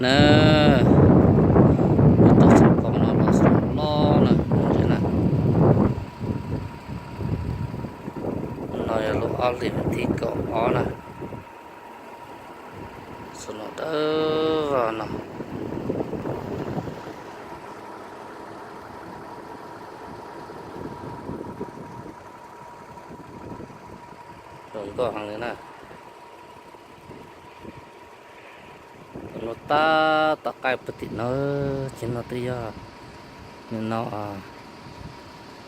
Na, lub tog xov pom no los xov loj na, na. No yog lub ob hlis thib kaum ob na. Xov no dawb vog no. Zoo nkauj heev li na. Lub tab tom qaij puag tim no, ces no twb yog nim no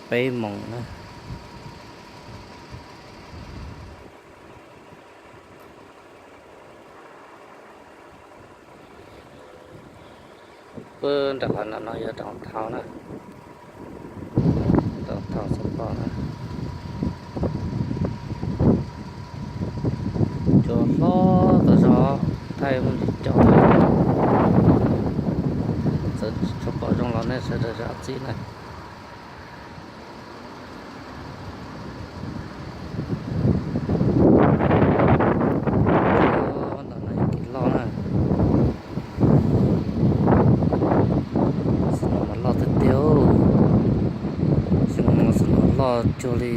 peb moos na. Puag nram qhov no no yog downtown na. Downtown Xov Pos na. Cua hlob tas zog, thaij muaj ntsis caum. Txawm tsis tshua pom zoo los nej sawv daws zam txim na. Ntawm no yog kev loj na. Xov no mas loj tiag tiag. Xyoo no xov no loj cuag li,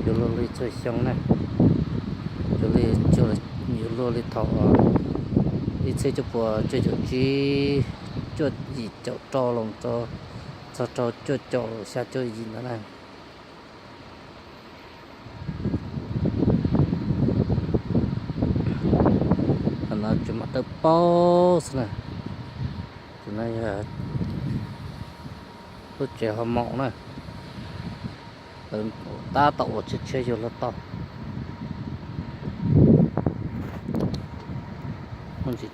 yuav luag li txhua xyoo na. Cuag li, cuag li, yuav luag li thaum ib txhiab cuaj puas cuaj caum tsib, cuaj yim caum rau los txog rau cuaj caum xya cuaj yim ntawd na. Qhov no tsuas mam dawb paug xwb na. Tus no yog lub tsev hoo maum na. Lawv tab tom ua tshiab tshiab yuav luag tau. Muaj ntsis